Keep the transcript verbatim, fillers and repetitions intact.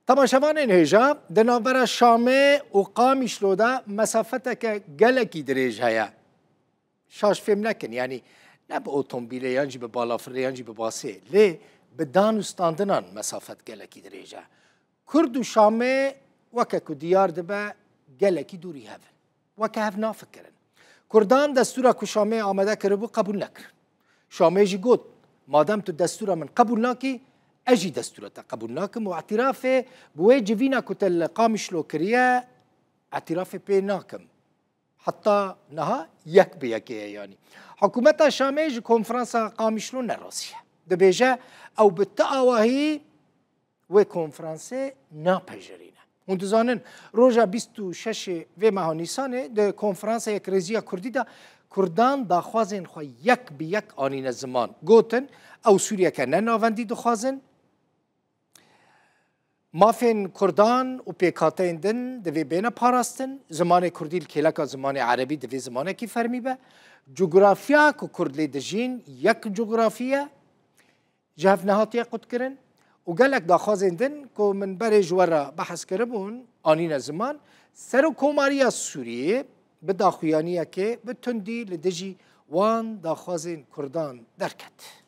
Temaşevanên hêja, di navbera Şamê û Qamişlo de mesafeteke gelekî dirêj heye. Şaş fêm nekin, yanî ne bi otomobîlê yan jî bi balafirê yan jî bi basê, lê bi dan û standinan mesafet gelekî dirêj e. Kurd û Şamê weke ku diyar dibe gelekî dûrî hev in. Weke hev nafikirin. Kurdan destûra ku Şamê amade kiribû qebûl nekirin. Şamê jî got, madem tu destûra min qebûl nakî, ez jî destûra te qebûl nakim û îtirafê bi wê civîna ku te li Qamişlo kiriye, îtirafê pê nakim. Heta niha yek bi yekê ye yanî. Hikûmeta Şamê ji konferansa Qamişlo nerasiye. Dibêje, ew bi ti awahî wê konferansê napejirîne. Hûn dizanin, roja bîst û şeş vê meha Nîsanê di Konferansa Yekrêziya Kurdî de Kurdan daxwazên xwe yek bi yek anîne ziman. Gotin, ew Sûriyeke ne navendî dixwazin, mafên Kurdan û pêkhateyên din divê bêne parastin, zimanê Kurdî li kêleka zimanê Erebî divê zimanekî fermî be, cografya ku Kurd lê dijîn yek cografî ye, ji hev nehatiye qutkirin û gelek daxwazên din ku min berê ji we re behs kiribûn, anîne ziman, Serokkomariya Sûriyê bi daxuyaniyekê bi tundî li dijî wan daxwazên Kurdan derket.